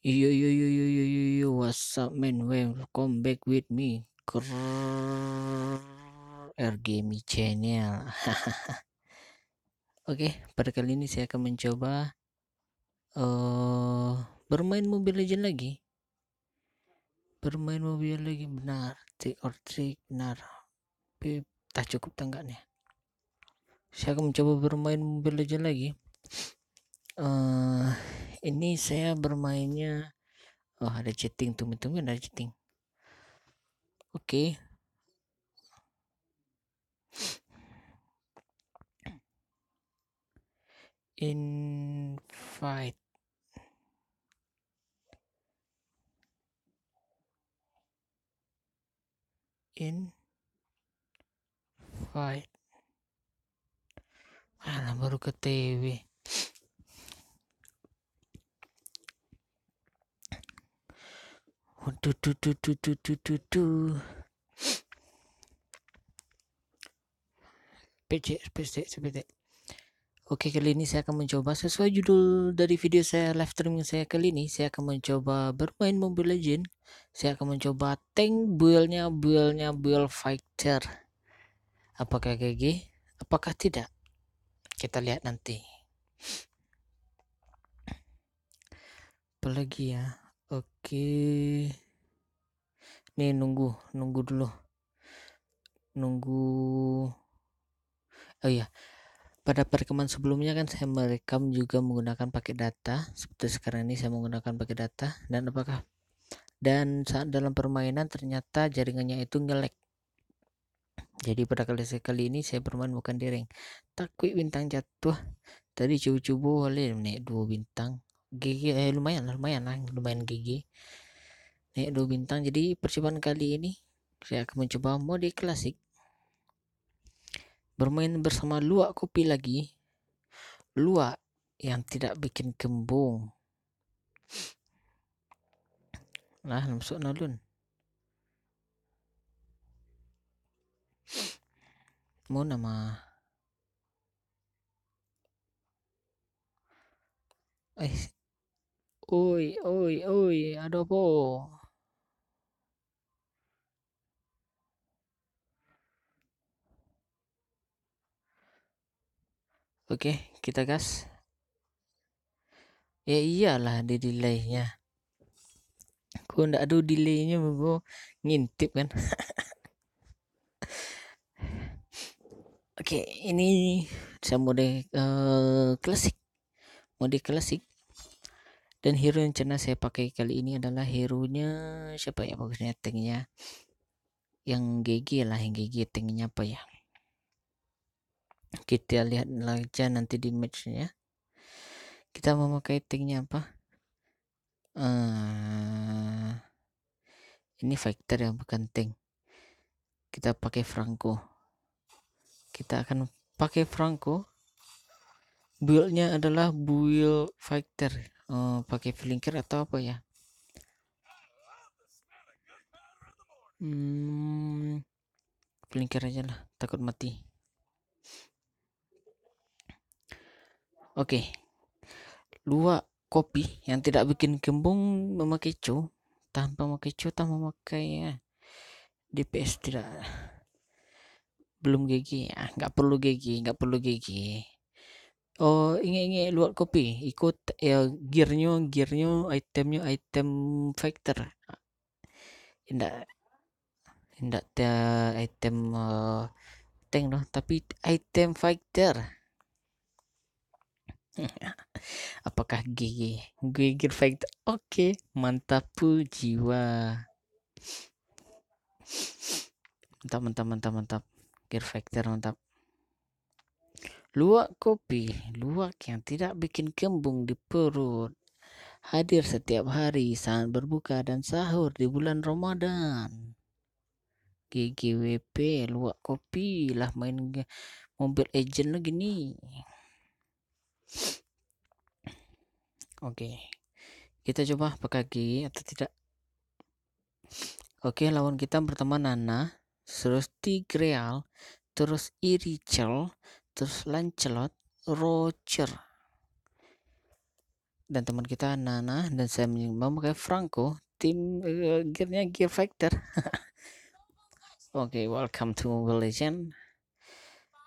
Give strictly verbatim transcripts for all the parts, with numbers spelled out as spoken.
Yo, yo, yo, yo, yo, yo, yo, what's up, man? Welcome back with me, Grrrr, R G M E Channel. Oke, pada kali ini saya akan mencoba eh bermain Mobile Legend lagi. Bermain Mobile Legend, benar, trick or treat, benar. Tapi tak cukup tanggaknya. Saya akan mencoba bermain Mobile Legend lagi. Eh, ini saya bermainnya, oh, ada chatting, tumben-tumben ada chatting. Oke. Invite. Invite. Alah, baru ka T W. Waduh, tu, tu, tu, tu, tu, tu, tu. Pecek, pecek, pecek. Oke, kali ini saya akan mencoba sesuai judul dari video saya, live streaming saya kali ini. Saya akan mencoba bermain Mobile Legend. Saya akan mencoba tank build-nya, build-nya, build fighter. Apakah G G? Apakah tidak? Kita lihat nanti. Apalagi ya? Oke. Nih, nunggu, nunggu dulu. Nunggu. Oh iya. Pada perekaman sebelumnya kan saya merekam juga menggunakan pakai data. Seperti sekarang ini saya menggunakan pakai data. Dan apakah, dan saat dalam permainan ternyata jaringannya itu nge-lag. Jadi pada kali sekali ini saya bermain bukan di rank. Takuik bintang jatuh. Tadi cubo-cubo boleh naik duo bintang. G G, eh, lumayan lah, lumayan lah, lumayan G G. Naik duo bintang. Jadi percobaan kali ini saya akan mencoba mode klasik. Bermain bersama Luwak Kopi lagi. Luwak yang tidak bikin kembung. Lah, masuk na ulun. Mau nama? Eh, oi, oi, oi, ada apa? Oke, kita gas. Ya iyalah, ada delay-nya. Kok ndak ada delay-nya, bro? Ngintip kan? Oke, ini saya mode, eh, klasik. Mode klasik. Dan hero yang pernah saya pakai kali ini adalah hero-nya siapa ya, bagusnya tanknya? Yang G G lah, yang G G, tanknya apa ya? Kita lihat aja nanti di match-nya. Kita memakai tanknya apa? Eh, ini fighter ya, bukan tank. Kita pakai Franco. Kita akan pakai Franco. Build-nya adalah build fighter. Eh, pakai flanker atau apa ya? Hmm, flanker aja lah, takut mati. Oke. Luwak Kopi yang tidak bikin kembung memakai Cho. Tanpa memakai Cho, tanpa memakai, ya, D P S tidak. Belum G G. Ah, nggak perlu G G, nggak perlu G G. Oh, ingat-ingat Luwak Kopi. Ikut, ya, gear-nyo, gear-nyo, item-nyo, item fighter. Indak, indak te-, item, eh, tank doh, tapi item fighter. Apakah G G? G G Fighter. Oke, mantap pu jiwa. Mantap, mantap, mantap, mantap. Gear Fighter mantap. Luwak Kopi, luwak yang tidak bikin kembung di perut. Hadir setiap hari saat berbuka dan sahur di bulan Ramadan. G G W P, Luwak Kopi lah main ga-, Mobile Legend lagi ni. Oke. Kita coba apakah G G atau tidak. Oke, lawan kita pertama Nana, terus Tigreal, terus Irichel, terus Lancelot, Roger. dan teman kita Nana, dan saya memakai Franco, tim, eh, gearnya Gear Fighter. Oke, welcome to Mobile Legend.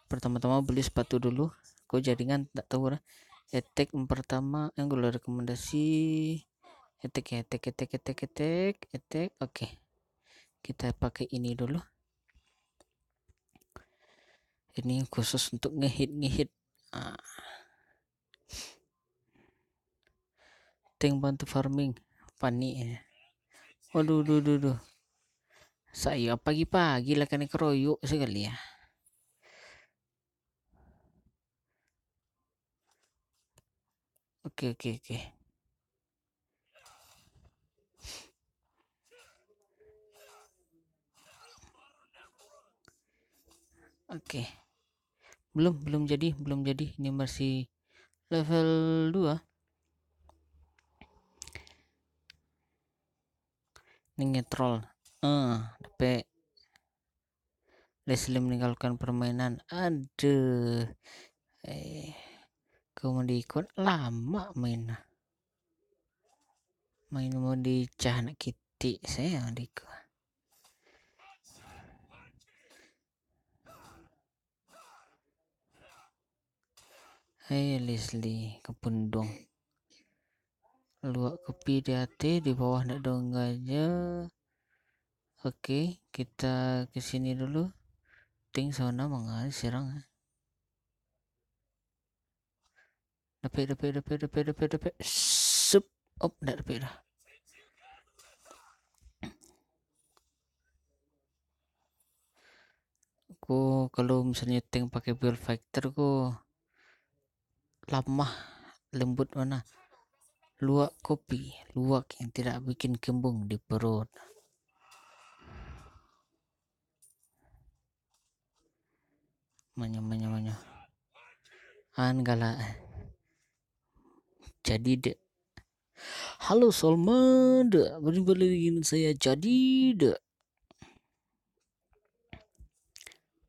Pertama-tama beli sepatu dulu. Kok jaringan tak tahu lah. Attack yang pertama, yang dulu rekomendasi. Attack, attack, attack, attack, attack, attack. Oke. Kita pakai ini dulu. Ini khusus untuk ngehit-ngehit. Ah. Tank bantu farming. Panik ya. Waduh, duh, duh, duh. Saya pagi-pagi lah kena keroyok sekali ya. Oke, oke, oke. Oke. Belum, belum jadi, belum jadi. Ini masih level dua. Ini ngetrol. Eh, dapek. Leslie meninggalkan permainan. Aduh. Eh, kau mau diikut lama main. Main mau dicah nak kitik saya diikut. Hai Leslie, kapundung. Luak kopi di ateh, di bawah ndak dongga aja. Oke, kita ke sini dulu. Ting sauna manga sirang. Dapek, dapek, dapek, dapek, dapek, dapek. Sup. Op, ndak dapek dah. Ko kalau misalnya tank pakai Build Fighter ko lamah, lembut mana. Luak kopi, luak yang tidak bikin kembung di perut. Manya, manya, manya. An galak. Jadi dek. Halo Solmada, berjumpa lagi dengan saya. Jadi dek.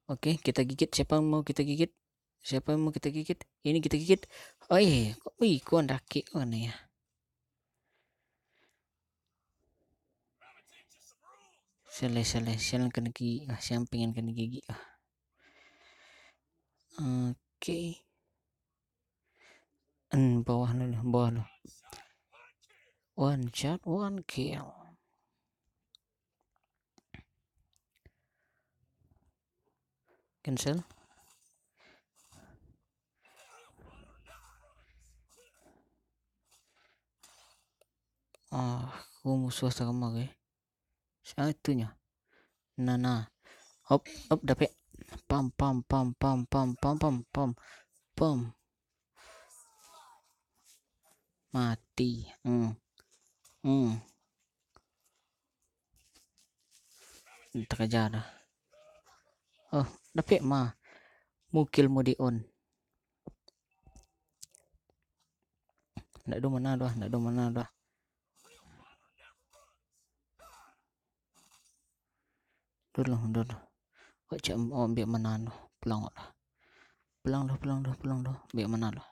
Oke, kita gigit. Siapa yang mau kita gigit? Siapa yang mau kita gigit? Ini kita gigit. Oi, kok, oi, kok dakek kok aneh ya. Selesai, selesai, siapa yang kena gigit? Ah, siapa yang pengen kena gigit? Ah. Oke. Hmm, bawah dulu, bawah dulu. One shot, one kill. Cancel. Ah, aku musuh sama ke. Siapa itunya? Nah, nah. Hop, hop, dapek. Pam, pam, pam, pam, pam, pam, pam, pam. Pam. Mati. Hmm. Hmm. Takaja dah. Oh, dapek mah. Mukil mode on. Ndak do mana dah, ndak do mana dah. Dulu, dulu. Kok cak ambiak mana tu? Pulang lah. Pulang dah, pulang dah, pulang dah. Ambiak mana dah?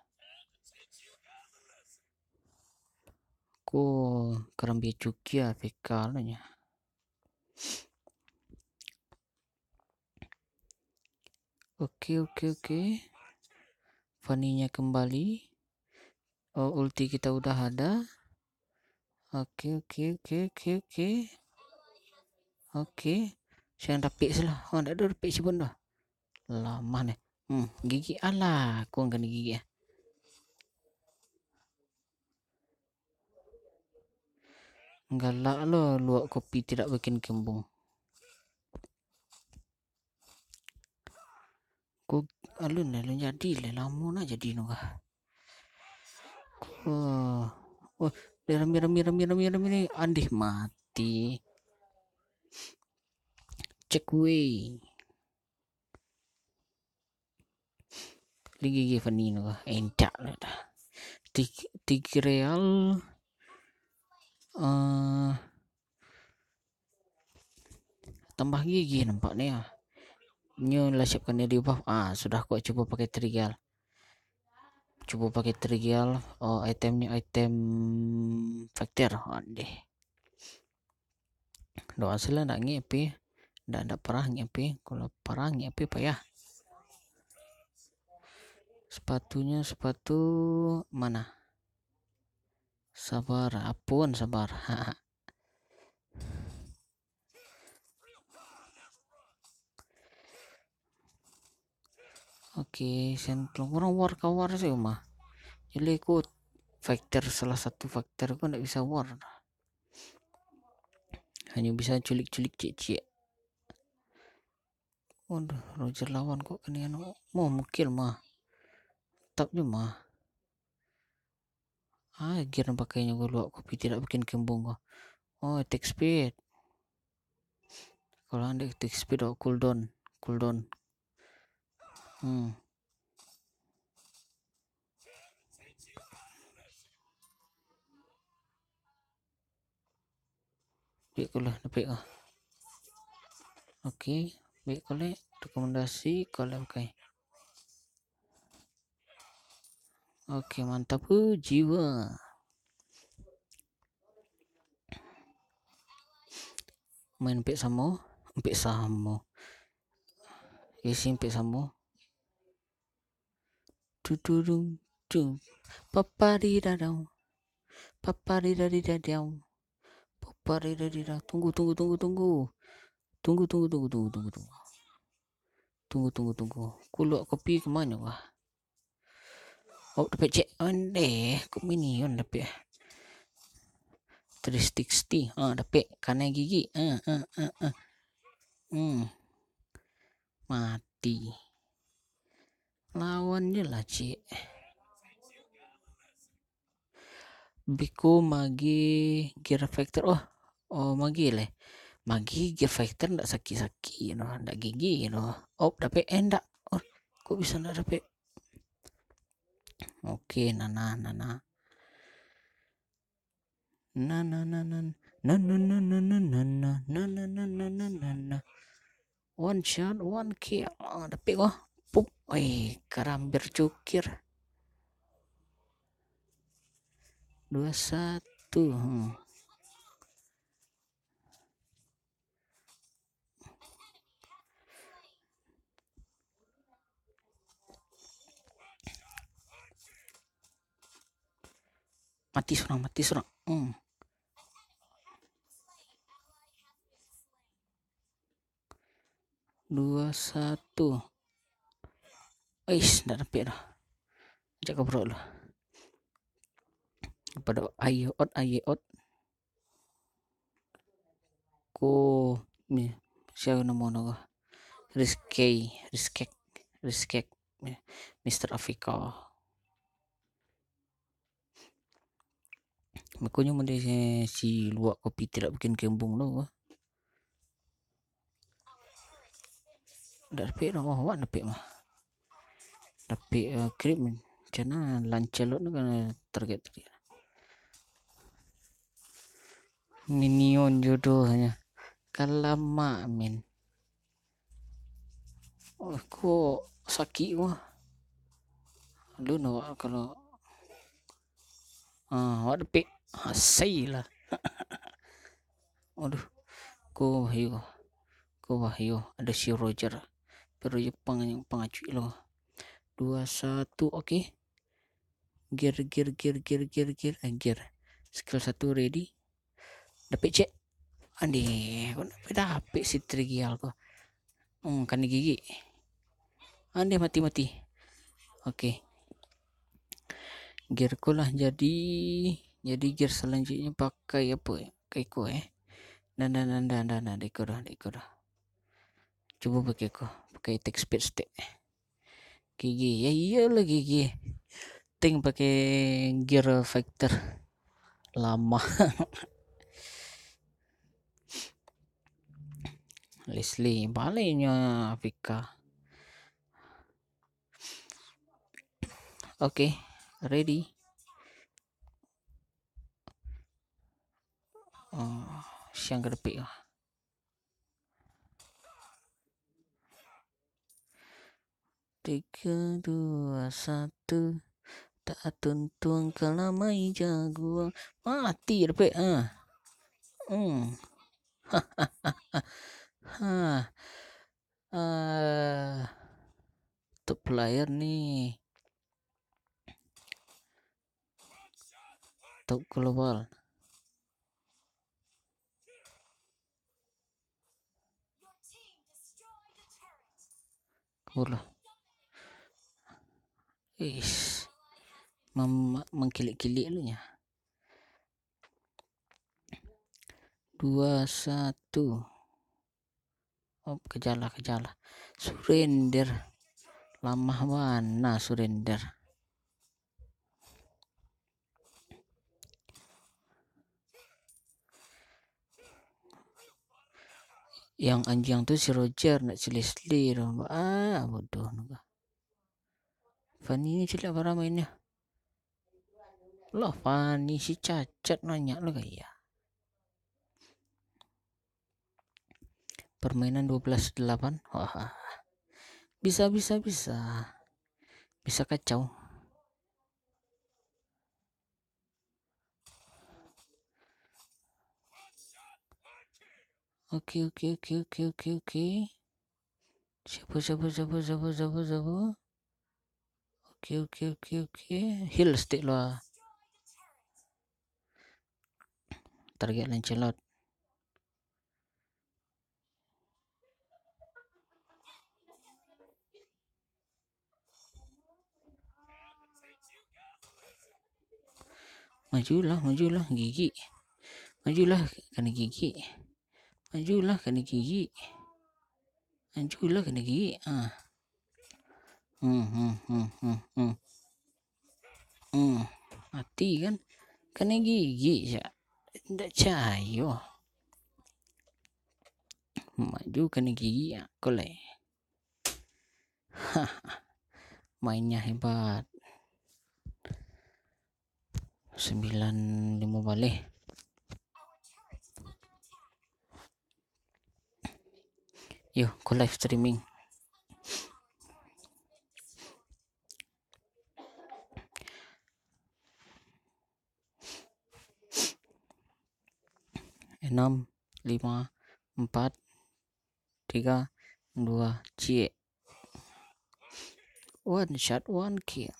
Ko karambia cukia P K lah nya. Oke, oke, oke. Fanny-nya kembali. Oh, ulti kita udah ada. Oke, oke, oke, oke, oke. Oke. Saya dapik sih lah. Oh, ndak ada dapik si pun dah. Lamah nih. Hmm, gigik alah. Aku akan gigik ya. Galak lo, luak kopi tidak bikin kembung. Ko alun, alun jadi lah, lamo nak jadi tu kah. Oh, oh, rami, rami, rami, rami, rami ni, andih mati. Cek weh. Lagi gigi Fanny tu kah? Endak lah dah. Tig-, Tigreal. Eh, tambah gigi nampak ni ah. Nyo lah siapkan dia di buff. Ah, sudah kok cuba pakai Tigreal. Cubo pakai Trigial. Oh, itemnyo item fighter. Ondeh. Doa sila ndak ngek api. Ndak, ndak parah ngek api. Kalau parah ngek api payah. Sepatunya sepatu mana? Sabar, apun sabar. Oke, sentral orang war kawar sih mah. Jadi aku fighter, salah satu fighter aku ndak bisa war. Hanyo bisa culik-culik ciek-ciek. Waduh, Roger lawan kok kena anu. Mau mukil mah. Tap je mah. Ah, gear nan pakai nyo ko luak kopi tidak bikin kembung ko. Oh, attack speed. Kalau anda attack speed, oh, cooldown, cooldown. Hmm. Baik ko lah, dapek ko. Oke, baik ko lek, rekomendasi ko lek pakai. Oke, mantap, uh, jiwa. Main pek samo, pek samo. Isi pek samo. Tudurung, tung. Papari dadau. Papari dari dadau. Papari dari dadau. Tunggu, tunggu, tunggu, tunggu. Tunggu, tunggu, tunggu, tunggu, tunggu, tunggu. Tunggu, tunggu, tunggu. Kuluak kopi kemana wah? Oh, dapek cek. Ondeh, kok minion dapek. Three sixty. Ah, dapek. Kanai gigi. Ah, ah, ah, ah. Hmm. Mati. Lawan je lah, cek. Biko magi Gear Factor. Oh, oh, magi leh. Magi Gear Factor ndak sakik-sakik, no. Ndak gigi, no. Oh, dapek, eh, ndak. Oh, kok bisa ndak dapek? Oke, nana, nana. Nana, nana, nana, nana, nana, nana, nana, nana, nana, nana. One shot, one kill. Ah, dapek ko. Pup. Oi, karambir cukir. Dua satu. Hmm. Mati surang, mati surang. Hmm. Dua satu. Ais, ndak dapek dah. Cak kabrok lah. Pada ayo ot, ayo ot. Ko, ni, sia namo no ko? Rizky, Rizkek, Rizkek, Mister Afrika. Makonyo mode si, si luak kopi tidak bikin kembung tu. Ndak dapek dah, wah, awak dapek mah. Dapek, eh, creep, macam mana lancar lot tu kan target tadi. Minion jodohnya. Kalamak, min. Oh, kok sakik wah. Lu nak kalau, ah, awak dapek. Asai lah. Aduh. Ko wahyu. Ko wahyu. Ada si Roger. Pero Jepang yang pangacuik lo. Dua satu, oke. Gear, gear, gear, gear, gear, gear, eh, gear. Skill satu ready. Dapek cek. Andeh, kok dapek, dapek si Trigial ko. Hmm, kanai gigi. Andeh, mati, mati. Oke. Gear ko lah jadi, jadi gear selanjutnya pakai apa ya? Pakai ko, eh. Dan, dan, dan, dan, dan, dan, iko dah, iko dah. Cubo pakai ko, pakai attack speed stick. Gigi, ya iyalah gigi. Ting pakai Gear Factor. Lama. Leslie, baliknya Afrika. Oke, ready. Oh, siang ke depik lah. Tiga, dua, satu. Tak tuntung kalamai jaguang. Mati dapek, ah. Hmm. Ha. Ah. Top player ni. Top global. Kulah. Ish. Mem-, mengkilik-kilik lu nya. Dua satu. Oh, kejalah, kejalah. Surrender. Lamah bana surrender. Yang anjiang tu si Roger, nak si Leslie tu. Ah, bodoh tu. Fanny ni caliak bara mainnyo. Lah, Fanny si cacat banyak lo gaya. Permainan dua belas delapan. Wah. Bisa, bisa, bisa. Bisa kacau. Oke, oke, oke, oke, oke, oke. Siapa, siapa, siapa, siapa, siapa, siapa? Oke, oke, oke, oke. Heal stick lah. Target Lancelot. Majulah, majulah, gigi. Majulah, kena gigi. Majulah, kena gigi. Majulah, kena gigi. Ah. Hmm, hmm, hmm, hmm, hmm. Hmm. Mati kan? Kena gigi, cak. Ndak cayo. Maju kena gigi, ah, kolai. Mainnya hebat. Sembilan lima baleh. Yo, ko live streaming. Enam, lima, empat, tiga, dua, ciek. One shot, one kill.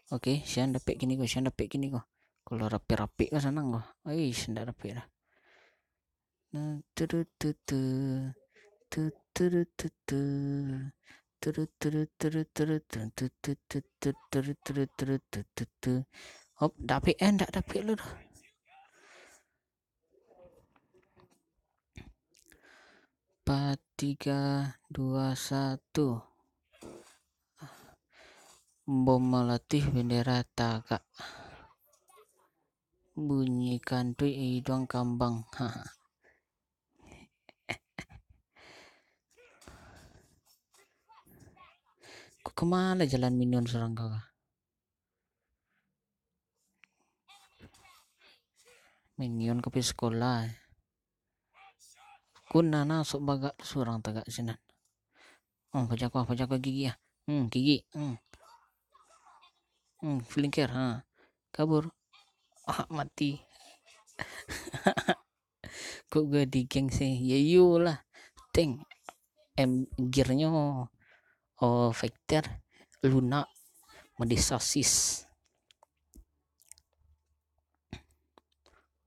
Oke, sian dapek kini ko, sian dapek kini ko. Kalau rapek-rapek ko sanang ko. Ais, ndak dapek dah. Nah, tudututu. Tuturututu. Turuturuturuturutu. Tututuruturuturutu. Hop, dapek, eh, ndak dapek lu dah. Empat, tiga, dua, satu. Bom Melati, bendera tagak. Bunyi kantuik, iduang kambang. Kok kemana jalan minion surang kau? Minion ka pai sekolah. Kun nana sok bagak tu surang tagak sinan. Oh, pajakoh, pajakoh gigi ah. Hmm, gigi. Hmm. Hmm, flinker, ha. Kabur. Ah, mati. Kok gue di geng sih? Ya iyolah. Tank. Em, gearnyo, oh, fighter, lunak, mode sosis.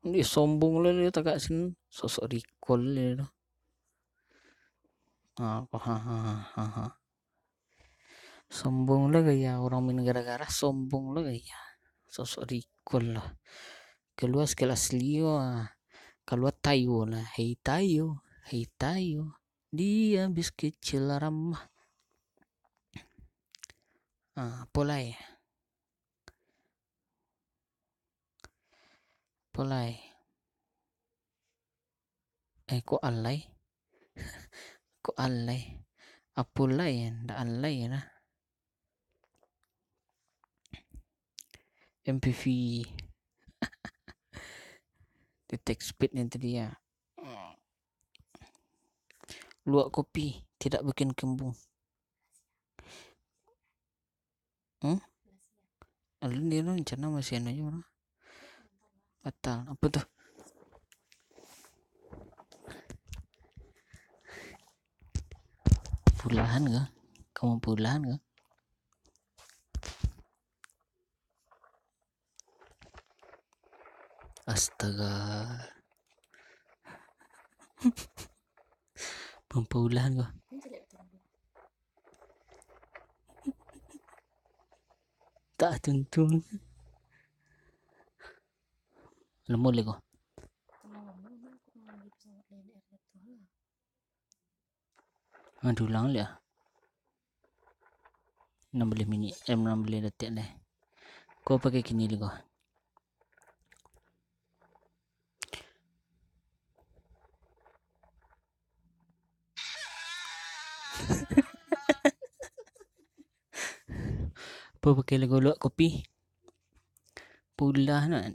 Dia sombong lah dia tagak sin, sosok recall dia tu. Ha, ha, ha, ha, ha. Sombong lah gaya orang main gara-gara, sombong lah gaya. Sosok recall lah. Kalua skill asli yo, ah. Kalua Tayo lah. Hei Tayo, hei Tayo. Dia bis kecil ramah. Ah, apo lai? Apo lai? Eh, kok alai? Kok alai? Apo lai? Ndak alai lah. M P V. Detect speed ni tadi ya. Luwak kopi tidak bikin kembung. Hmm? Alun dia rencana masih anu aja, bro. Batal. Apa tu? Pulahan kah? Kamu pulahan kah? Astaga. Pampaulah ko. Tak tuntung. Lemo lagi ko. Aduh, ulang lah. Enam belas minit, eh, enam belas detik deh. Ko pakai kini lagi ko. Apo pakai lagu luak kopi? Pulah nak.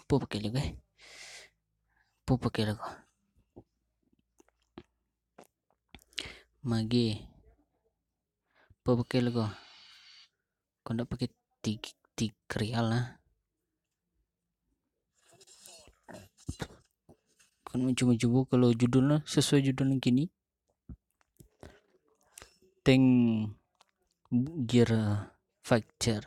Apo pakai lagu, eh? Apo pakai lagu? Mage. Apo pakai lagu? Kau ndak pakai tig-, tigreal lah. Kan mencubo-cubo kalau judulnya sesuai judul yang kini. Tank Gear Fighter.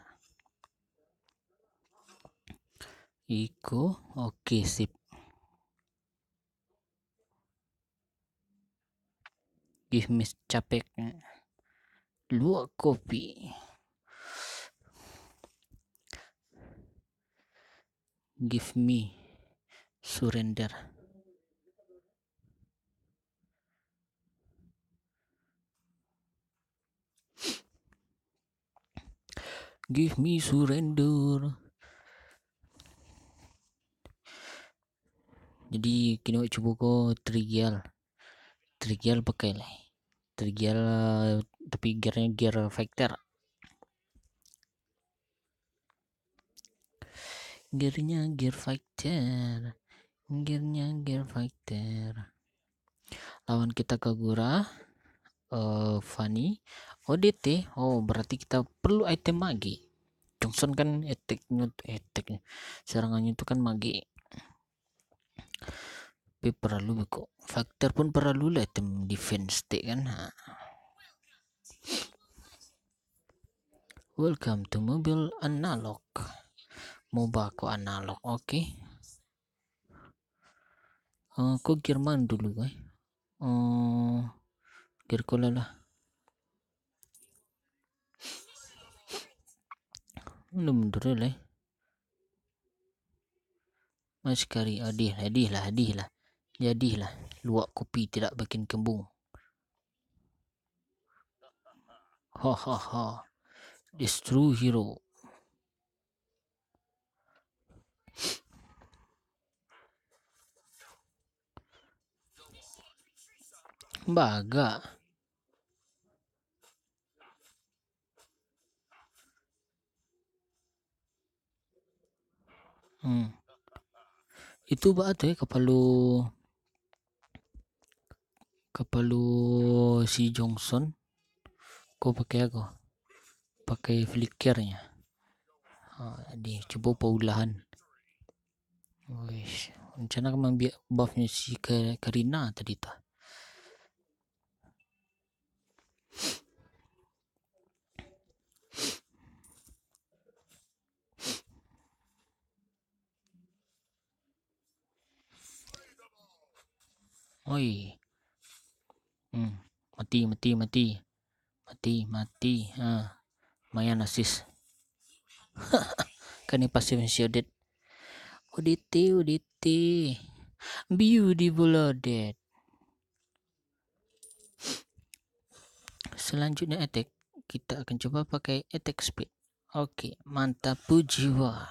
Iko, oke, sip. Give me capek. Luak kopi. Give me surrender. Give me surrender. Jadi, kini awak cubo ko trigial. Trigial pakai lah. Trigial, tapi gearnya gear fighter. Gearnya gear fighter. Gearnya gear fighter. Lawan kita Kagura, eh, Fanny, O D T. Oh, berarti kita perlu item mage. Johnson kan attack-nyo, attack-nyo, serangannya tu kan mage. Tapi perlu beko. Fighter pun perlu lah item defense tech kan. Ha. Welcome to mobile analog. Moba ko analog, oke. Eh, ko gear mana dulu, eh? Eh, gear ko lah lah. Belum mundur lah, eh. Mas kari, adih lah, adih lah, adih lah. Jadilah, luak kopi tidak bikin kembung. Hahaha. Destroy hero. Bagak. Hmm. Itu baa tu, eh, kapalo, kapalo si Johnson. Ko pakai ako? Pakai flickernya. Ha, jadi cubo paulahan. Wis, rencana ka maambiak buffnya si Ka-, Karina tadi tu. Oi. Hmm. Mati, mati, mati. Mati, mati. Ha. Lumayan assist. Kan ni pasif si Odette. Odette, Odette. Beautiful Odette. Selanjutnya attack. Kita akan coba pakai attack speed. Oke, mantap jiwa.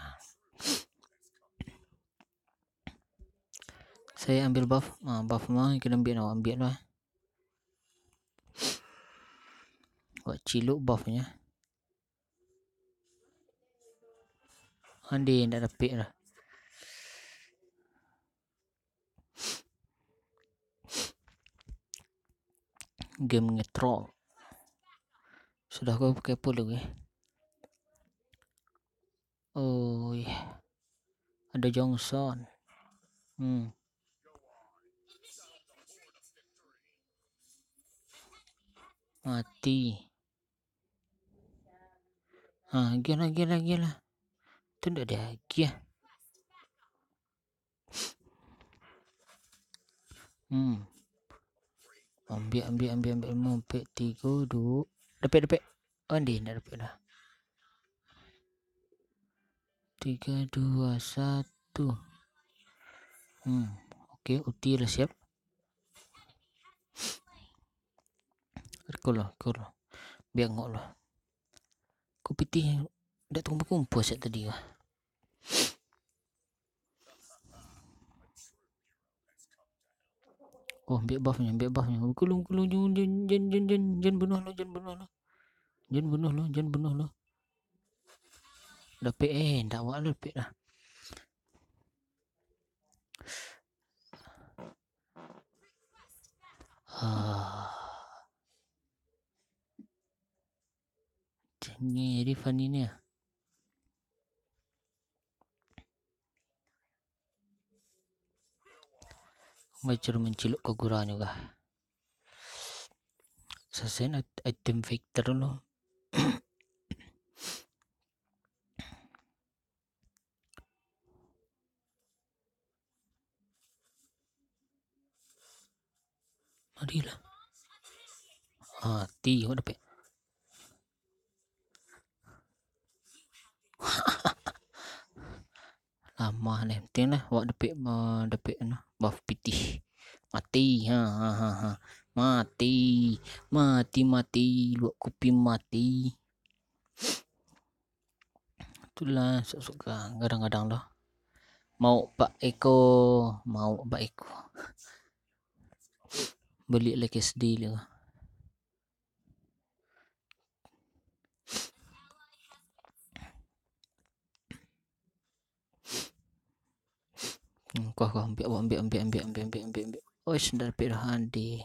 Saya ambil buff. Ah, buff mah, kena ambil, nak ambil lah. Buat ciluk buffnya. Ande, ndak dapik lah. Game ngetrol. Sudah ko pakai apa lagi? Oi. Ado Johnson. Hmm. Mati. Ha, agiah lah, agiah lah, agiah lah. Tu ndak diagiah. Hmm. Ambiak, ambiak, ambiak, ambiak. Limo, ampek, tigo, duo. Dapek, dapek. Oh, ndeh, ndak dapek dah. Tiga, dua, satu. Hmm. Oke, ulti lah siap. Recall lah, recall lah. Biak ngok lah. Ko pitih ndak takumpua-kumpua siap tadi lah. Oh, ambiak buff-nyo, ambiak buff-nyo. Kulung, kulung, jan, jan, jan, jan, jan, jan bunuah lo, jan bunuah lo. Jan bunuah lo, jan bunuah lo. Dapek, eh, ndak awak lo dapek lah. Ah. Ni Rifan ini ah. Macam mancilok Kogura juga. Sasain it-, item factor lo. Marilah. Ah, ti, awak dapek. Lamah ni. Penting lah awak dapek, ah, dapek anu, buff pitih. Mati. Ha, ha, ha, ha. Mati. Mati, mati. Luak kupi mati. Itulah suka-suka kadang-kadang tu. Mau bak eko, mau bak eko. Beli lagi S D lah. Hmm, kuah, kuah, ambiak, ambiak, ambiak, ambiak, ambiak, ambiak, ambiak, ambiak. Oish, ndak dapek dah, ade.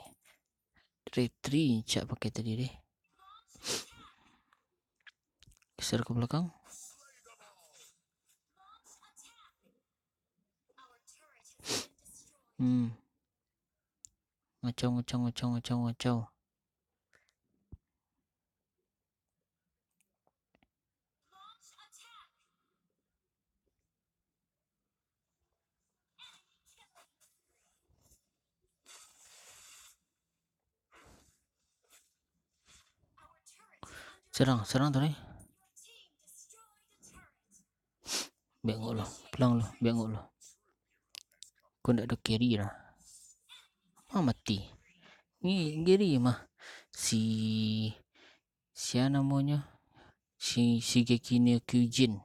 Retri cak pakai tadi deh. Geser ke belakang. Hmm. Ngacau, ngacau, ngacau, ngacau, ngacau. Serang, serang tu ni. Bengok lo, pulang lo, bengok lo. Kau ndak ada carry lah. Ah, mati. Ni carry mah. Si, sia namonyo? Si, Shigeki no Kyojin.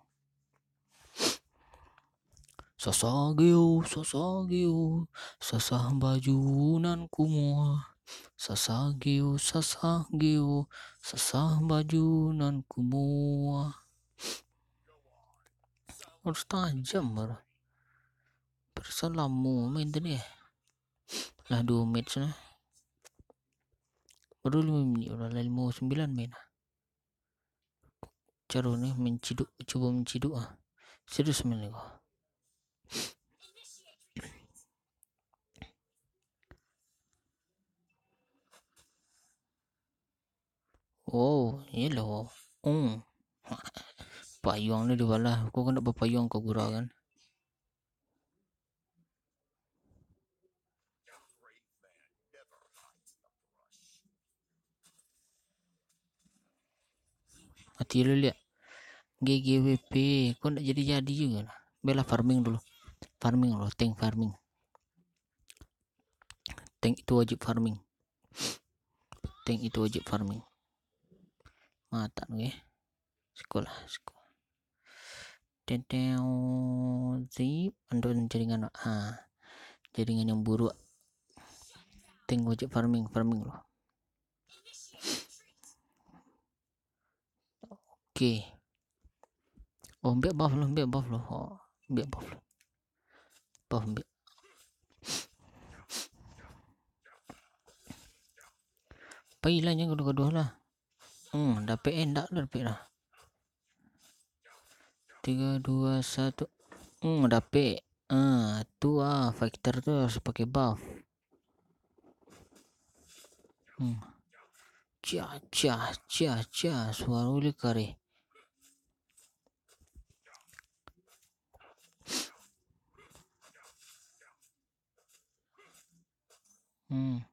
Sasageo, sasageo, sasah baju nan kumuah. Sasageo, sasageo, sasah baju nan kumuah. Baru setengah jam baru. Perasaan lamo main tadi, eh. Lah duo match lah. Baru limo minit, lah limo sambilan main lah. Caro ni manciduk, cubo manciduk ah. Serius main ko. Oh, iyo lo. Hmm. Payuang ni dibalah. Kau kan ndak bapayuang Kogura kan? Mati lu liak. G G W P, kau ndak jadi-jadi juga lah. Bela farming dulu. Farming lo, tank farming. Tank itu wajib farming. Tank itu wajib farming. Mantap, oke. Sekolah, sekolah. Teteo, zip, ando jaringan, ha. Jaringan yang buruk. Tank wajib farming, farming lo. Oke. Oh, ambiak buff lo, ambiak buff lo. Oh, ambiak buff lo. Buff ambiak. Pailah nyo gaduah-gaduah lah. Hmm, dapek endak lah, dapek lah. tiga, dua, satu. Hmm, dapek. Ah, tu ah, fighter tu harus pakai buff. Hmm. Cia, cia, cia, cia, suaro le kareh. Hmm.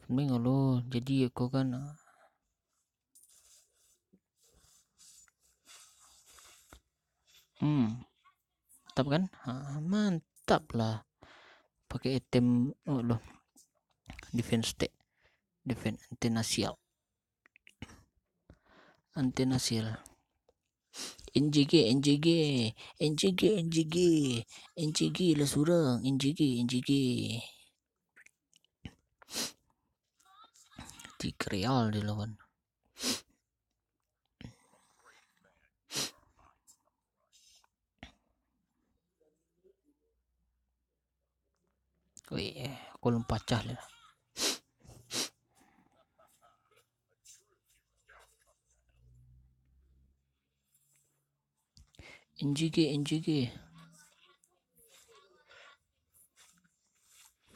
Farming dulu, jadi aku kan, ah, hmm. Mantap kan? Ha, mantap lah. Pakai item, oh loh. Defense tech. Defense anti nasial. Anti nasial. N J G, N J G, N J G, N J G, N J G lah surang, N J G, N J G. Tiga real dilawan. Wih, kolom pacah lah. N J G, N J G.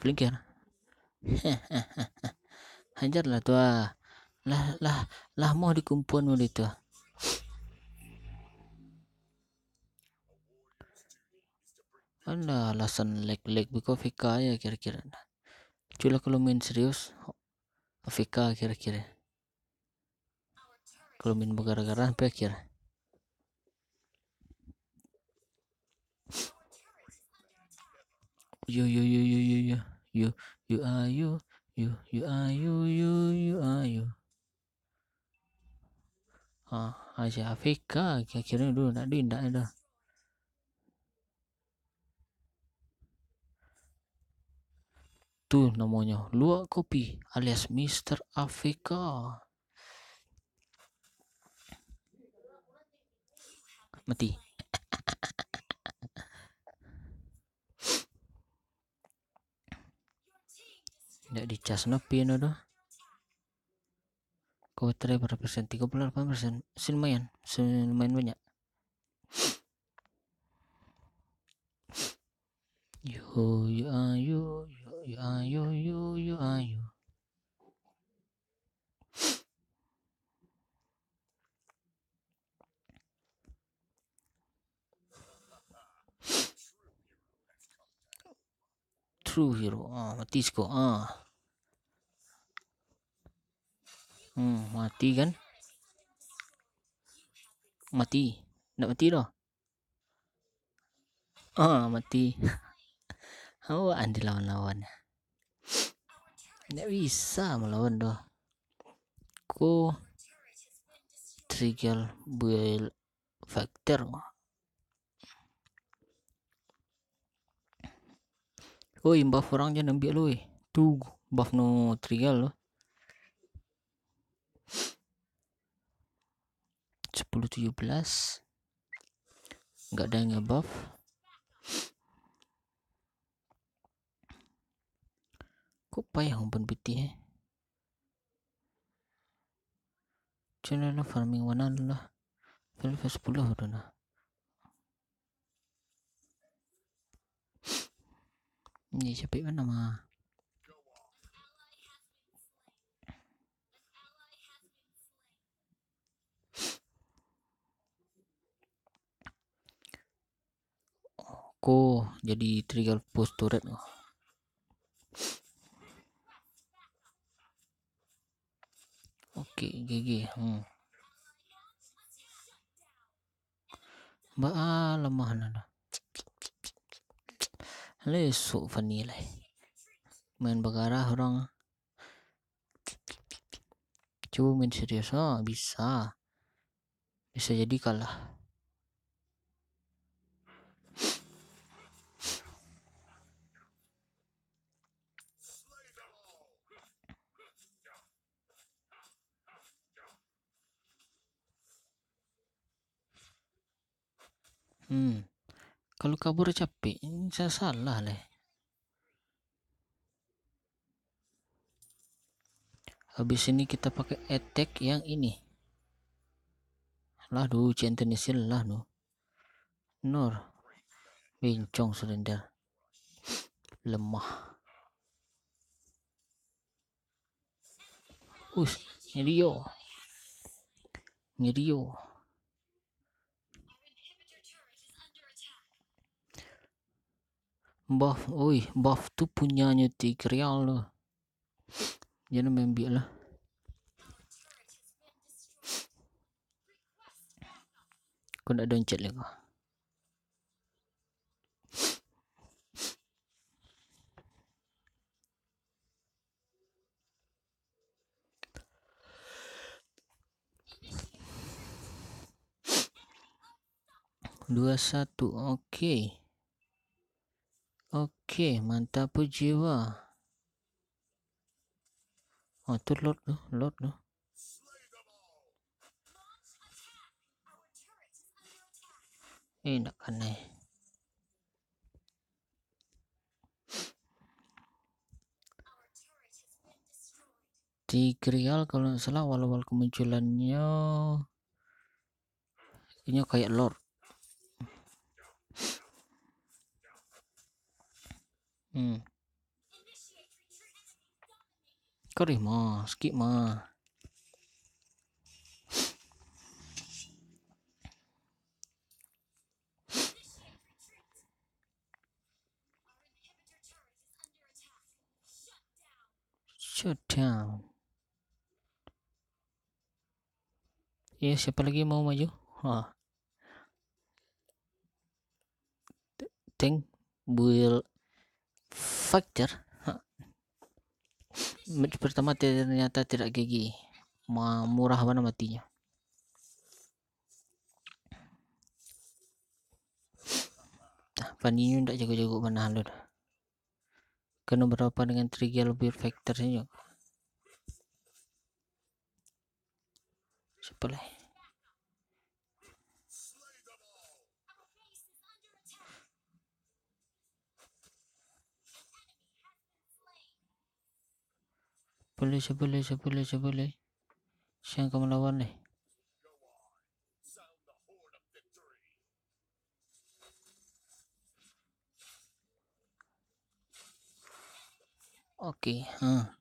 Flicker. Hajar lah tu ah. Lah, lah, lah mau dikumpuan udah tu ah. Alah, alasan lag-lag beko A F K ya kira-kira. Cuy lah kalau main serius, A F K kira-kira. Kalau main bagara-gara sampai akhir. Yo, yo, yo, yo, yo, yo. Yo, yo, ayo. Yo, yo, ayo, yo, yo, ayo. Ah, aja A F K akhirnya dulu, nak duit ndak ada. Tu namonyo Luak Kopi alias Mister A F K. Mati. Ndak dicas no pin tu. Ko baterai bara persen? Tiga puluh delapan persen. Masih lumayan. Masih lumayan banyak. Yo, yo, ayo, yo, yo, ayo, yo, yo, ayo. True hero. Ah, mati siko. Ah. Hmm, mati kan? Mati. Ndak mati doh. Ah, mati. Awak andi lawan-lawan. Ndak bisa malawan doh. Ko Trigal Build Factor. Oi, buff urang jan ambiak lu, oi. Tu buff no Trigal lo. Sepuluh tujuh belas. Nggak ada yang nge-buff. Kok payah umpan putih, eh? Cuma lah farming mana dulu lah. Level sepuluh udah nah. Ni capek mana mah? Ko jadi Trigal push turret ko. Oke, G G. Hmm. Baa lamah nah. Lesok Fanny lai. Main bagarah urang. Cubo main serius, ha, bisa. Bisa jadi kalah. Hmm. Kalau kabur capek, ini sa-, salah leh. Habis ini kita pakai attack yang ini. Lah tu, Cien Tenisil lah tu. Nur. Bincong surrender. Lemah. Ush, ini dia. Ini dia. Buff, oi, buff tu punyanya Tigreal tu. Jangan main biak lah. Kau nak doncet lagi kau. Dua satu, oke. Oke, mantap jiwa. Oh, tu Lord tu, Lord tu. Eh, nak kanai. Tigreal kalau ndak salah awal-awal kemunculannya, inyo kayak Lord. Hmm. Karih mah, skip mah. Shutdown. Ya, siapa lagi mau maju? Ha. Tank Build Factor. Ha. Match pertama ternyata tidak G G. Ma-, murah bana matinyo. Nah, Paninho ndak jago-jago bana lo dah. Kena berapa dengan Tigreal Build Factor sajo. Siapa lai? Boleh, siapa lai, siapa lai, siapa lai. Siapa ka malawan lai. Oke, ha.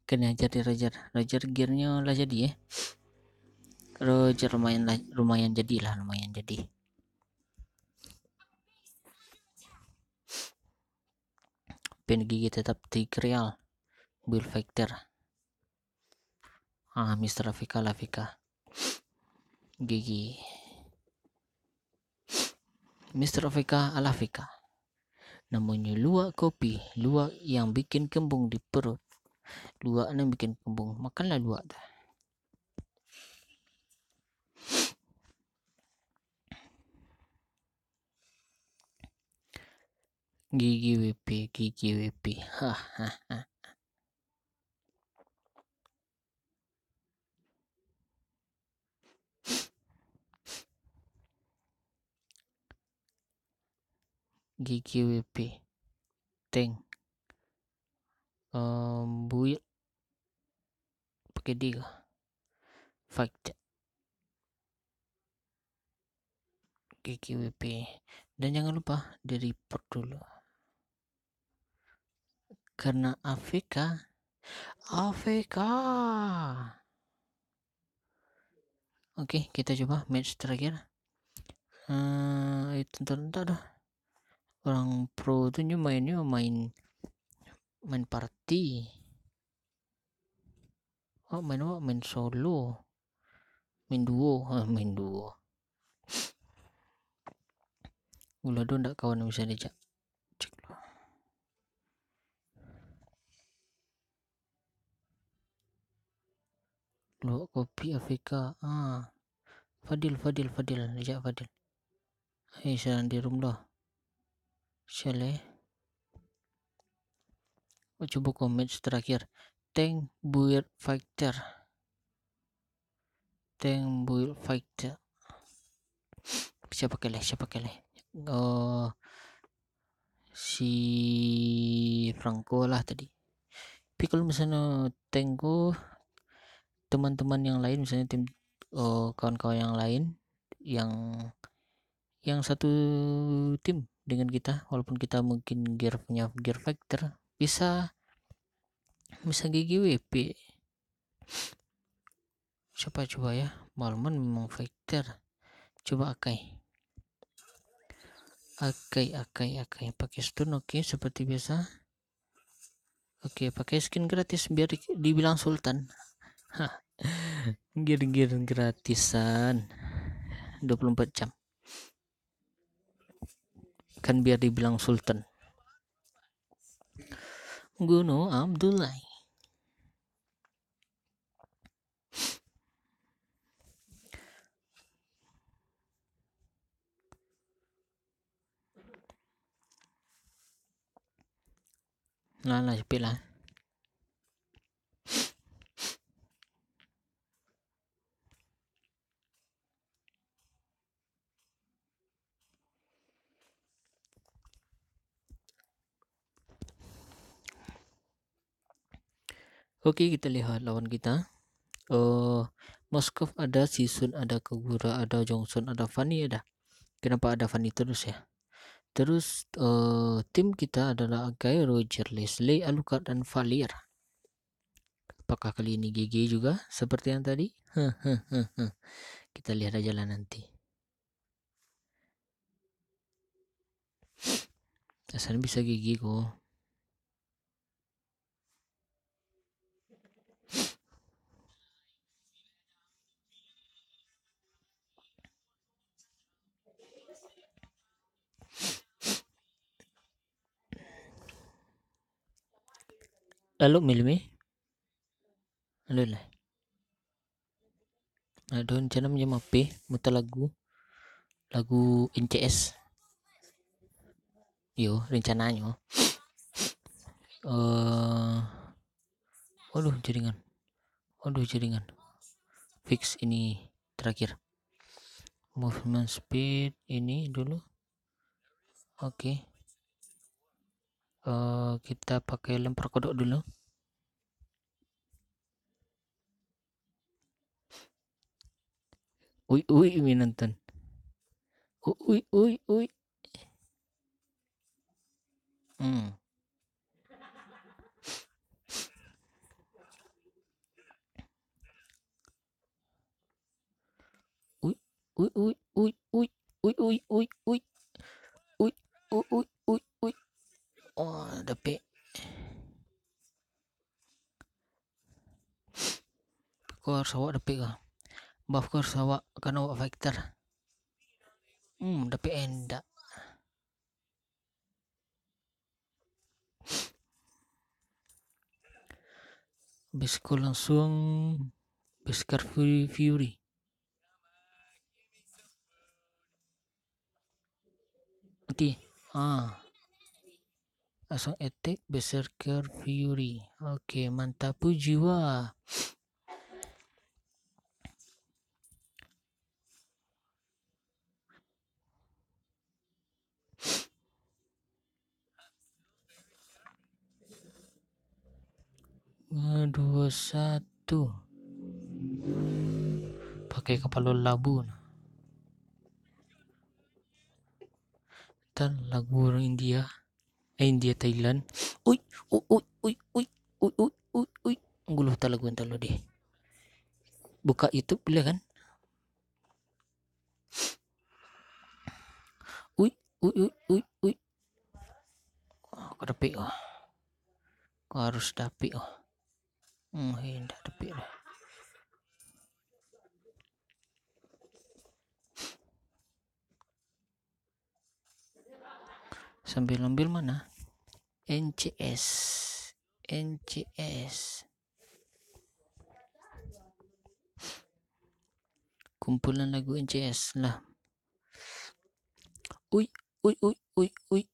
Kena ajar di Roger. Roger gearnyo lah jadi, eh. Roger lumayan lah, lumayan jadilah, lumayan jadi. Pen gigi tetap Tigreal, Build Factor. Ah, Mister Afika lah Afika. Gigi. Mister Afika ala Afika. Namonyo luwak kopi, luwak yang bikin kembung di perut. Luwak nan bikin kembung, makanlah luwak tu. Gigi W P, gigi W P. Hahaha. Gigi W P. Tank. Em, build. Pakai D kah? Fight. Gigi W P. Dan jangan lupa di-report dulu. Karena A F K. A F K. Oke, kita coba match terakhir. Eh, itu ntar, ntar dah. Orang pro tu nyo mainnyo main, main party. Awak main, awak main solo. Main duo, ha, main duo. Ulah do ndak kawan bisa diajak. Cek dulu. Luwak kopi A F K. Ah. Fadil, Fadil, Fadil. Diajak Fadil. Eh, sialan di room lo. Sial, eh. Oh, cubo ko match terakhir. Tank Build Fighter. Tank Build Fighter. Siapa keleh, siapa keleh? Oh, si Franco lah tadi. Tapi kalau misalnya tank ko, teman-teman yang lain, misalnya tim, eh, kawan-kawan yang lain yang yang satu tim dengan kita, walaupun kita mungkin gear punya gear fighter, bisa bisa G G W P. Siapa coba ya? Malman memang fighter. Coba Akai. Akai, Akai, Akai. Pakai stun, oke, seperti biasa. Oke, pakai skin gratis biar di- dibilang sultan. Hah. Gear-gear gratisan. Dua puluh empat jam. Kan biar dibilang sultan. Gunung Abdullah. Lah, lah, capek lah. Oke, kita lihat lawan kita. Eh, Moskov ada, Sisun ada, Kogura ada, Johnson ada, Fanny ada. Kenapa ada Fanny terus ya? Terus eh, tim kita adalah Agai, Roger, Leslie, Alucard, dan Valir. Apakah kali ini G G juga seperti yang tadi? Kita lihat aja lah nanti. Rasanya bisa G G ko. Lalu milih mi. Lalu lah. Ado rencana minjam H P, mutar lagu, lagu N C S. Yo, rencananyo. Eh, waduh, jaringan. Waduh, jaringan. Fix ini terakhir. Movement speed ini dulu. Oke. Eh, kita pakai lempar kodok dulu. Ui, ui, ui, nonton. Ui, ui, ui. Hmm. Ui, ui, ui, ui, ui. Ui, ui, ui, ui. Ui, ui, ui, ui, ui. Oh, dapek. Ko harus awak dapek ka. Buff ko harus awak, karena awak fighter. Hmm, dapek endak. Beskar langsung, Beskar Fury, Fury. Mati. Ah. Langsung attack Berserker Fury. Oke, mantap jiwa. Dua satu. Pakai kapalo labu nah. Tan lagu urang India. Eh, India, Thailand. Ui, ui, ui, ui, ui. Ui, ui, ui, ui. Guluh talagu antalo deh. Buka YouTube boleh kan? Ui, ui, ui, ui, ui. Oh, ko dapek ko. Ko harus dapek ko. Hmm, eh, ndak dapek lah. Sambil-ambil mana? N C S. N C S. Kumpulan lagu N C S lah. Ui, ui, ui, ui, ui.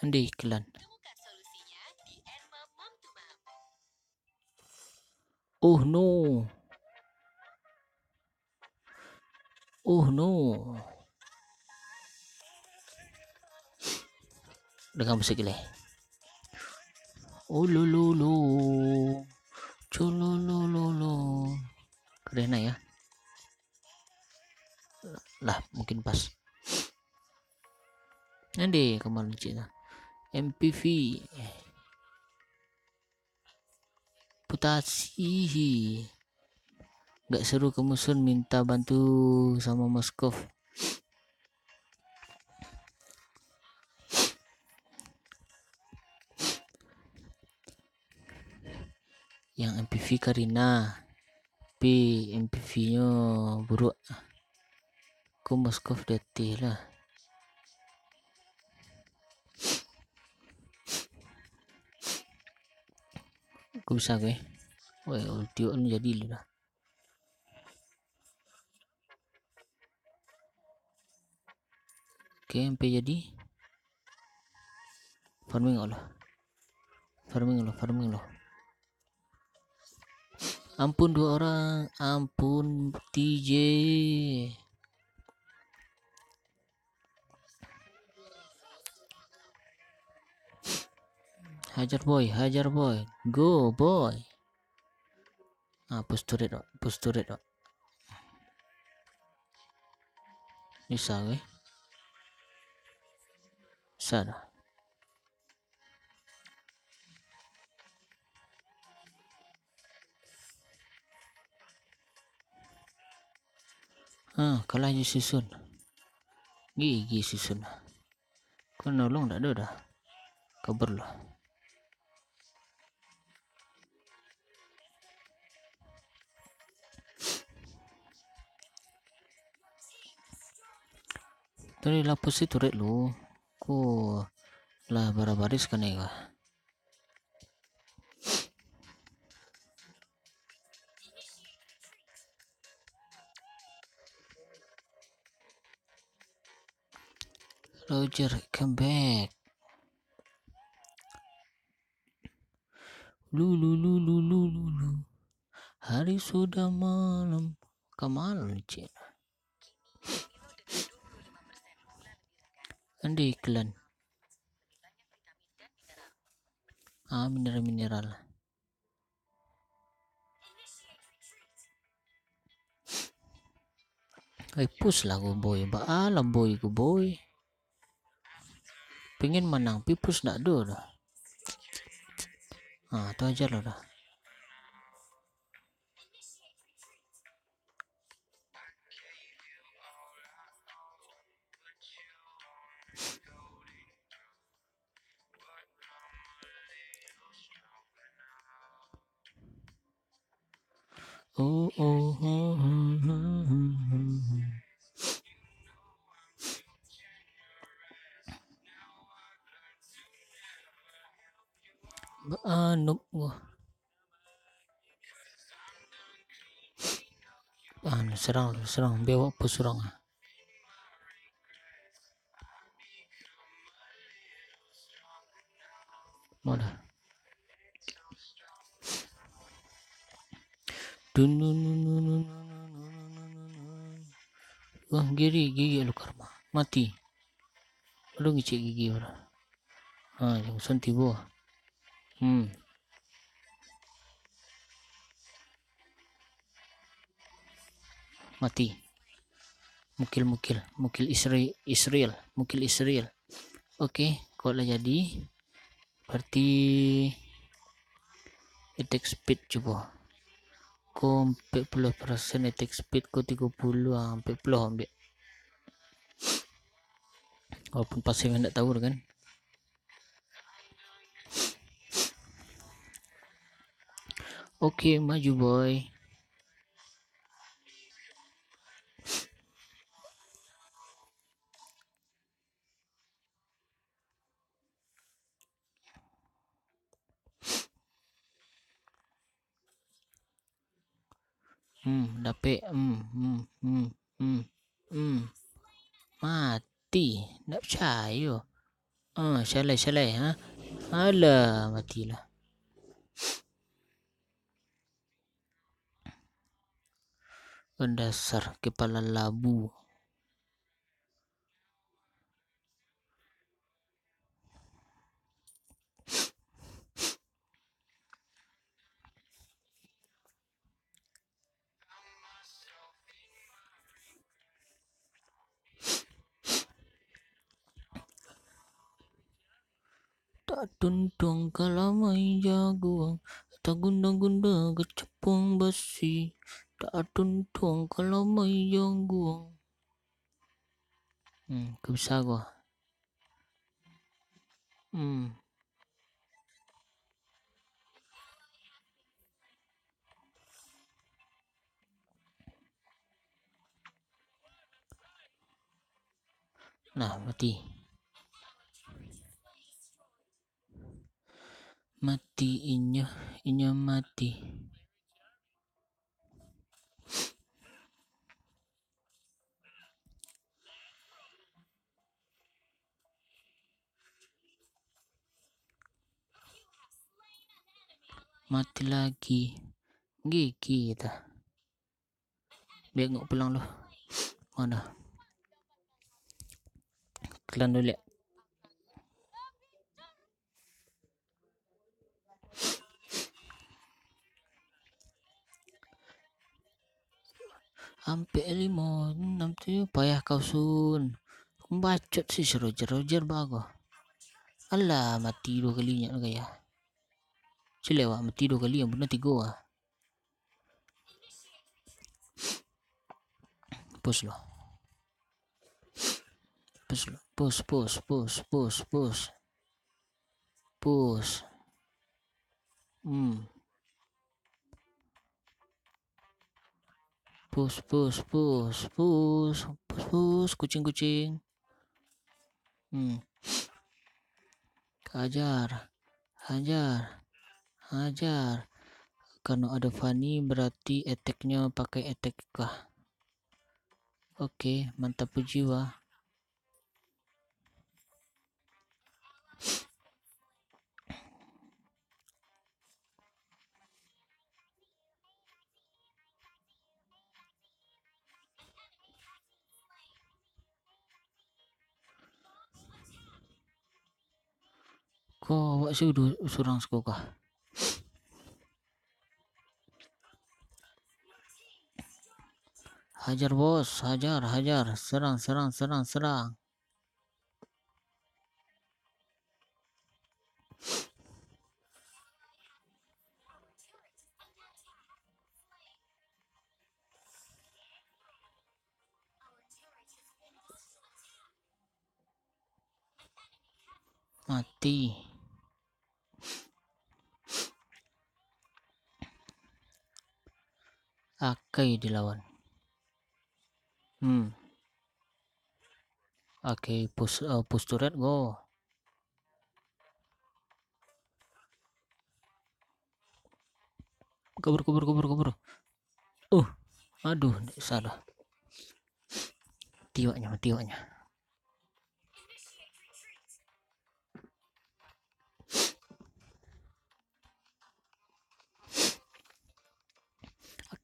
Ande iklan. Temukan solusinya di Anma Mom to Mom. Oh no. Oh no. Dengan musik gilai. Oh lo lo lo. Cho lo lo lo lo. Keren lah ya. Lah, mungkin pas. Nande kamar cik nah. M P V. Putasi. Gak seru kamu Sun minta bantu sama Moskov. Yang M P V Karina, tapi M P V-nyo buruak. Ko Moskov datih lah. Ko bisa ko eh. Weh, ulti wak ni jadi lu dah. Oke, sampai jadi. Farming Allah. Farming Allah, farming Allah. Ampun dua orang, ampun T J. Hajar boy, hajar boy. Go boy. Ah, push turret, Wak. Push turret, Wak. Bisa, weh. Bisa dah. Ah, kalah jo si Sun. Gigi si Sun. Ko nolong dak ado dah. Kabur lah. Tadi lapus si turret lu. Ko lah barabaris kanai kah? Roger, come back. Lu, lu, lu, lu, lu, lu, lu. Hari sudah malam. Ka malam, cik. Ande iklan. Ah, mineral-mineral. Eh, push lah ko boy. Baa lah boy ko boy. Pengen manang, pi push ndak ado dah. Ah, tu aja lah dah. Oh, oh, oh, oh, oh, oh. Ba-, anu, wah. Anu, serang, serang, biar awak push surang. Mana? Dun, dun, dun. Wah, giri, gigi lu karma. Mati. Lu ngicik gigi orang. Ha, jangan santi buah. Hmm. Mati. Mukil, mukil, mukil Isra-, Israel, mukil Israel. Oke, kok lah jadi. Berarti attack speed cubo. Ko ampek puluah persen attack speed, ko tigo puluah, ah, ampek puluah ambiak. Walaupun pasif ndak tahu kan. Oke, maju boy. Hmm, dapek. Hmm, hmm, hmm, hmm, hmm. Mati. Ndak picayo. Ah, salai, salai, ha? Alah, matilah. Dasar kepala labu. Tak tuntuang kalamai jaguang, tak gunda-gunda kacapuang basi, tak tuntuang kalamai jaguang. Hmm, ka bisa ko. Hmm. Nah, mati. Mati inyo, inyo mati. Mati lagi. Gigi ta. Bengok pulang lu. Mana? Kalian dulu, lihat. Ampek, limo, anam, tujuh, payah kau sun. Bacot si Roger, Roger bago. Alah, mati duo kali nyo gaya. Cilewak mati duo kali, yang bunuh tigo ah. Push lo. Push lo. Push, push, push, push, push. Push. Hmm. Push, push, push, push. Push, push, kucing, kucing. Hmm. Hajar. Hajar. Hajar. Karena ada Fanny, berarti attack-nyo pakai attack kah? Oke, mantap, puji wah. Ko awak si udu surang siko kah? Hajar, bos, hajar, hajar. Serang, serang, serang, serang. Mati. Akai dilawan. Hmm. Akai pus-, eh, push turret go. Kabur, kabur, kabur, kabur. Uh, aduh, salah. Mati awaknyo, mati awaknyo.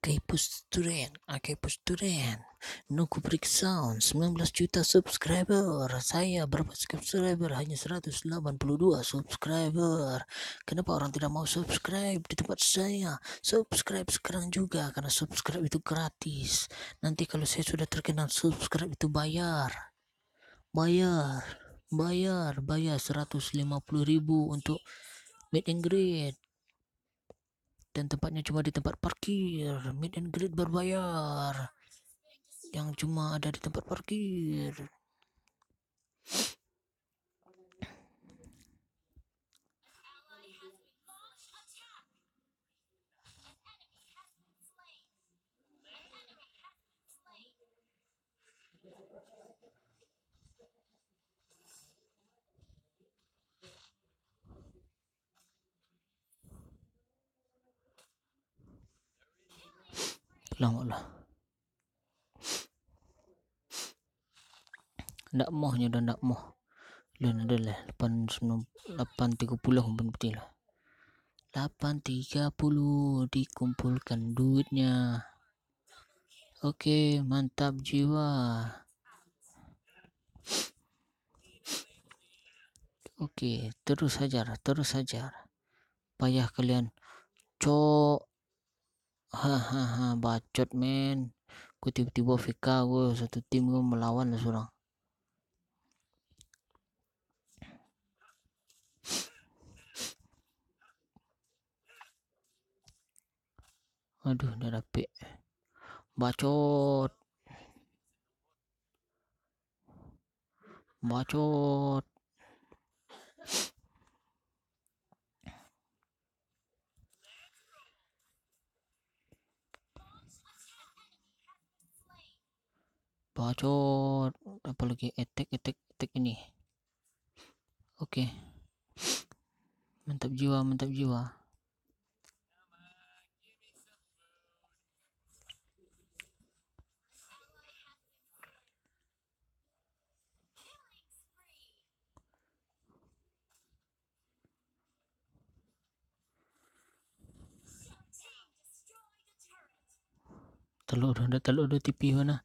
Akai push turret, akai push turret. Nukubrik Sound, sembilan belas juta subscriber. Saya berapa subscriber? Hanya seratus delapan puluh dua subscriber. Kenapa orang tidak mau subscribe di tempat saya? Subscribe sekarang juga, karena subscribe itu gratis. Nanti kalau saya sudah terkenal, subscribe itu bayar. Bayar, bayar, bayar seratus lima puluh ribu untuk meet and greet. Dan tempatnya cuma di tempat parkir. Meet and greet berbayar. Yang cuma ada di tempat parkir. Lamo lah. Ndak moh nyo dah, ndak moh. Lun ado lah, lapan sembilan, lapan tiga puluh pun betul lah. Lapan tiga puluh dikumpulkan duitnya. Oke, mantap jiwa. Oke, terus hajar, terus hajar. Payah kalian. Cok. Hahaha, bacot, men. Ku tibo-tibo A F K ku, satu tim ku malawan lah surang. Aduh, ndak dapek. Bacot. Bacot. Bacot. Apa lagi? Attack, attack, attack ini. Oke. Mantap jiwa, mantap jiwa. Talok doh, ndak talok doh, T P bana.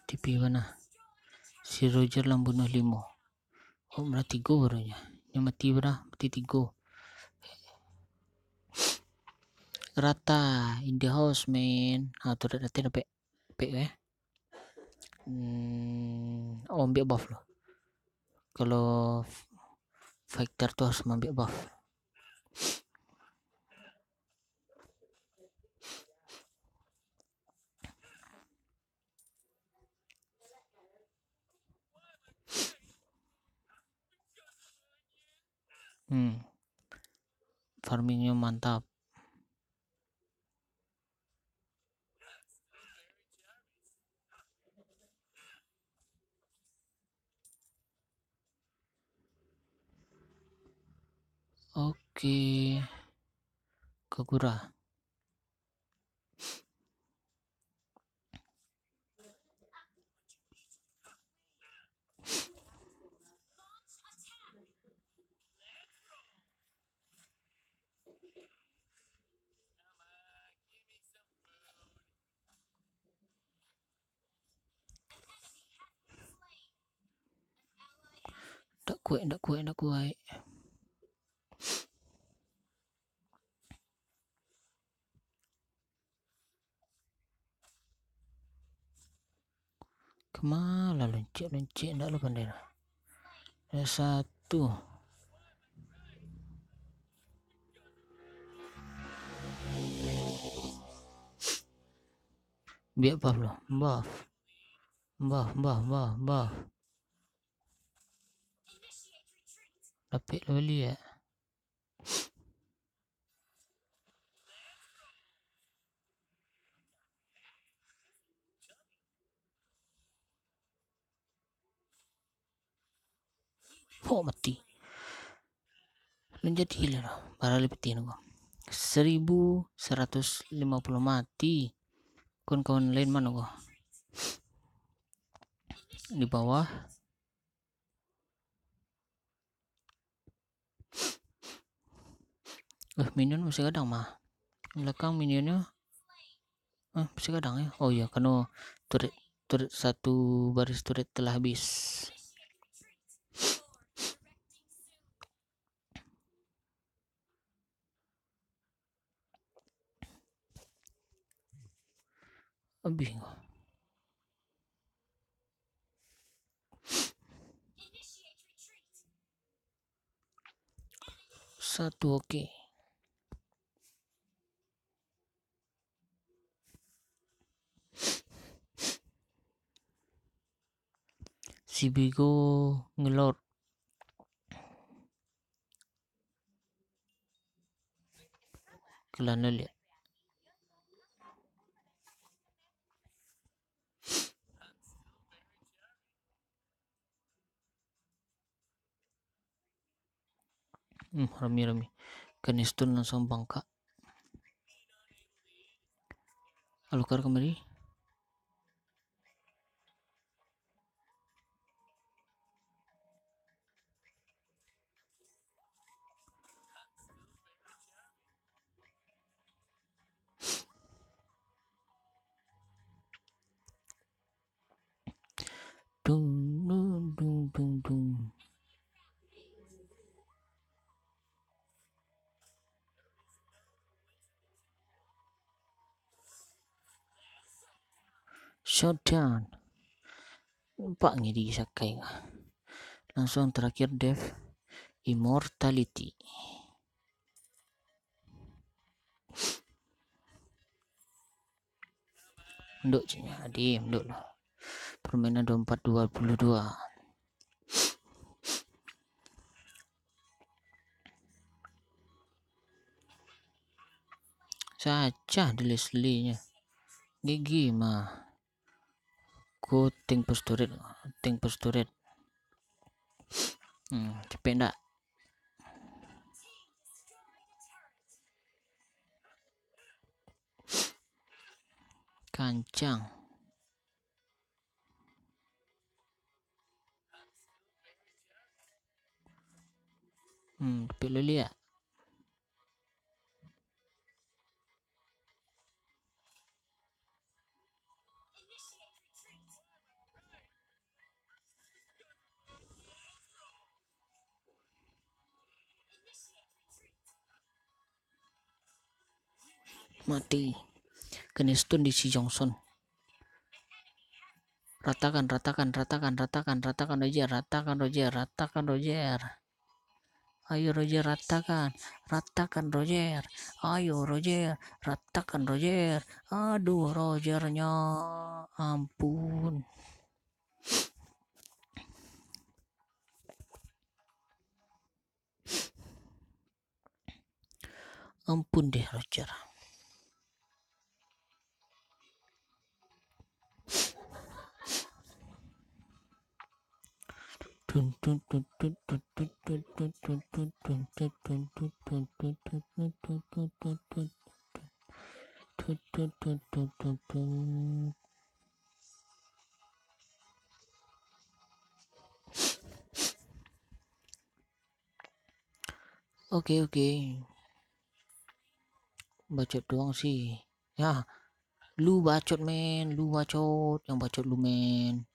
T P bana. Si Roger lah bunuh limo. Oh, berarti tigo baru nyo. Nyo mati bara? Mati tigo. Rata in the house, man. Ah, tu dah datang dapek. Dapek, eh. Hmm, oh, ambiak buff lo. Kalau f-, fighter tu harus maambiak buff. Hmm. Farmingnyo mantap. Oke. Kagura. Ndak kuaik, ndak kuaik, ndak kuaik. Kama lah loncek-loncek, ndak lo pandai lah. Ada satu. Biak buff lo. Buff. Buff, buff, buff, buff. Dapek lah baliak. Oh, mati. Alun jadi lah, bara lai piti nangko. Saribu saratus limo puluah mati. Kawan-kawan lain mano ko? Di bawah. Eh, minion masih gadang mah. Belakang minionnyo. Eh, masih gadang yo. Oh iyo, karano turret, turret satu baris turret telah habis. Abih ko. Satu, oke. Si Bigo ngelot. Kelana liak. Hmm, rami, rami. Keniston langsung bangkak. Alukar kamari. Shutdown. Nampak ngiri Sakai. Langsung terakhir death, immortality. Nduk cik, adi, nduk lah. Permainan dua empat dua puluh dua. Sacah di Leslie-nya. Gigi mah. Ko tank posturet, tank posturet. Hmm, capek ndak? Kancang. Hmm, tapi lu lihat. Mati. Kena stun di si Johnson. Ratakan, ratakan, ratakan, ratakan, ratakan Roger, ratakan Roger, ratakan Roger. Ayo Roger, ratakan, ratakan Roger. Ayo Roger, ratakan Roger. Aduh, Rogernya, ampun. Ampun deh, Roger. Oke, oke. Bacot doang sih. Ya, lu bacot, men, lu bacot, yang bacot lu, men.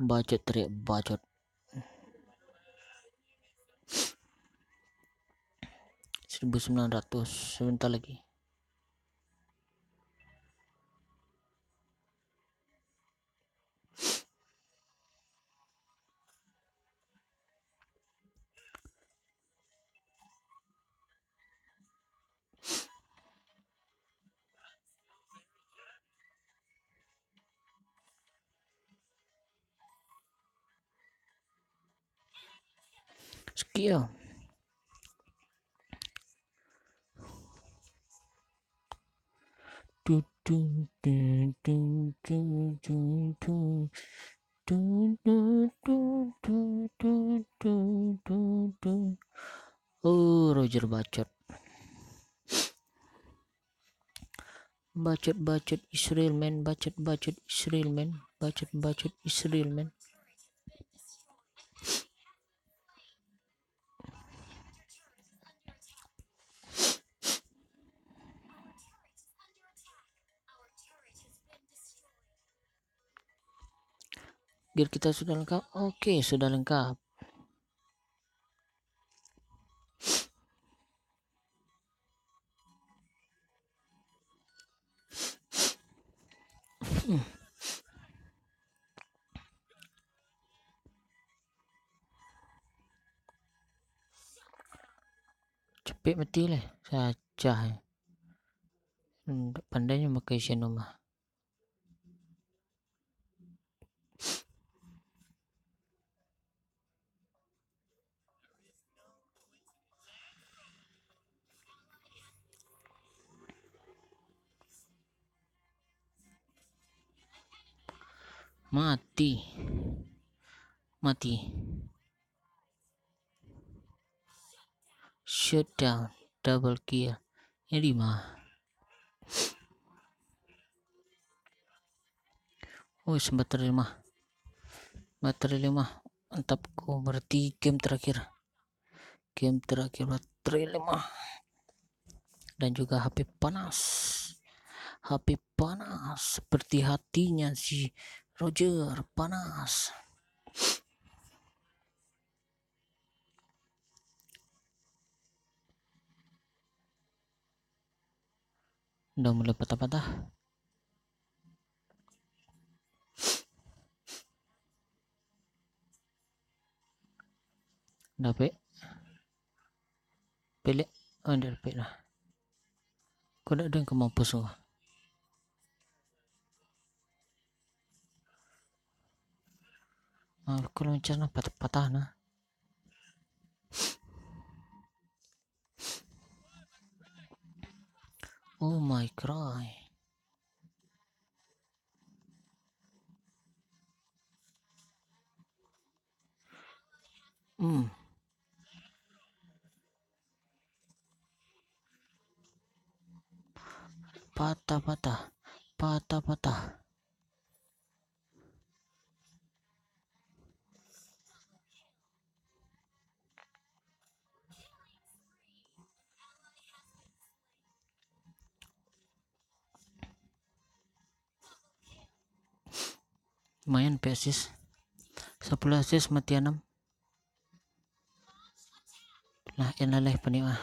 Bacot, teriak bacot. Seribu sembilan ratus, sebentar lagi. Sekian. Oh, Roger bacot. Bacot, bacot Israel, men. Bacot, bacot Israel, men. Bacot, bacot Israel, men. Gear kita sudah lengkap? Oke, sudah lengkap. Capek mati lah, sacah. Hmm, pandai nyo makai Shenoma. Mati. Mati. Shutdown, double kill. Ini mah. Oh, baterai lemah. Baterai lemah. Mantap, ko berarti game terakhir. Game terakhir, baterai lemah. Dan juga H P panas. H P panas seperti hatinya si Roger, panas. Udah mulai patah-patah. Dapek. Pelek. Oh, dapek lah. Kok dak ada yang ka mampus ko? Ah, kalau macam nah patah-patah nah. Oh my cry. Hmm. Patah-patah. Patah-patah. Lumayan pe assist. Sapuluh assist mati anam. Lah, enak lah panik mah.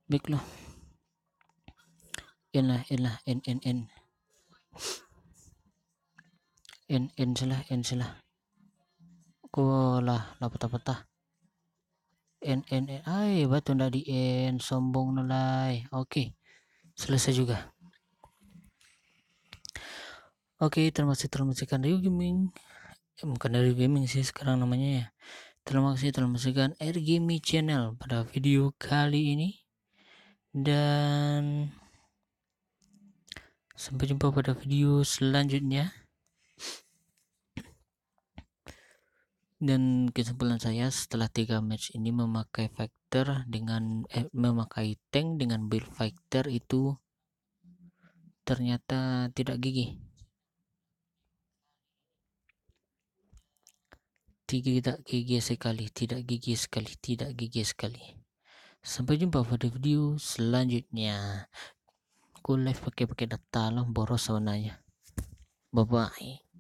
Baiklah. En lah, en lah, en, en, en. En, en salah, en salah. Ko lah, lah patah-patah. En, en, en. Ai, batu ndak di en, sombong no lai. Oke. Selesai juga. Oke, terima kasih telah menyaksikan Ryu Gaming. Eh, bukan Ryu Gaming sih sekarang namanya ya. Terima kasih telah menyaksikan R Gaming Channel pada video kali ini. Dan sampai jumpa pada video selanjutnya. Dan kesimpulan saya, setelah tiga match ini memakai fighter dengan, eh, memakai tank dengan build fighter itu ternyata tidak gigih. Tidak gigih sekali, tidak gigih sekali, tidak gigih sekali. Sampai jumpa pada video selanjutnya. Aku live pakai, pakai data lah, boros sebenarnya. Bye-bye.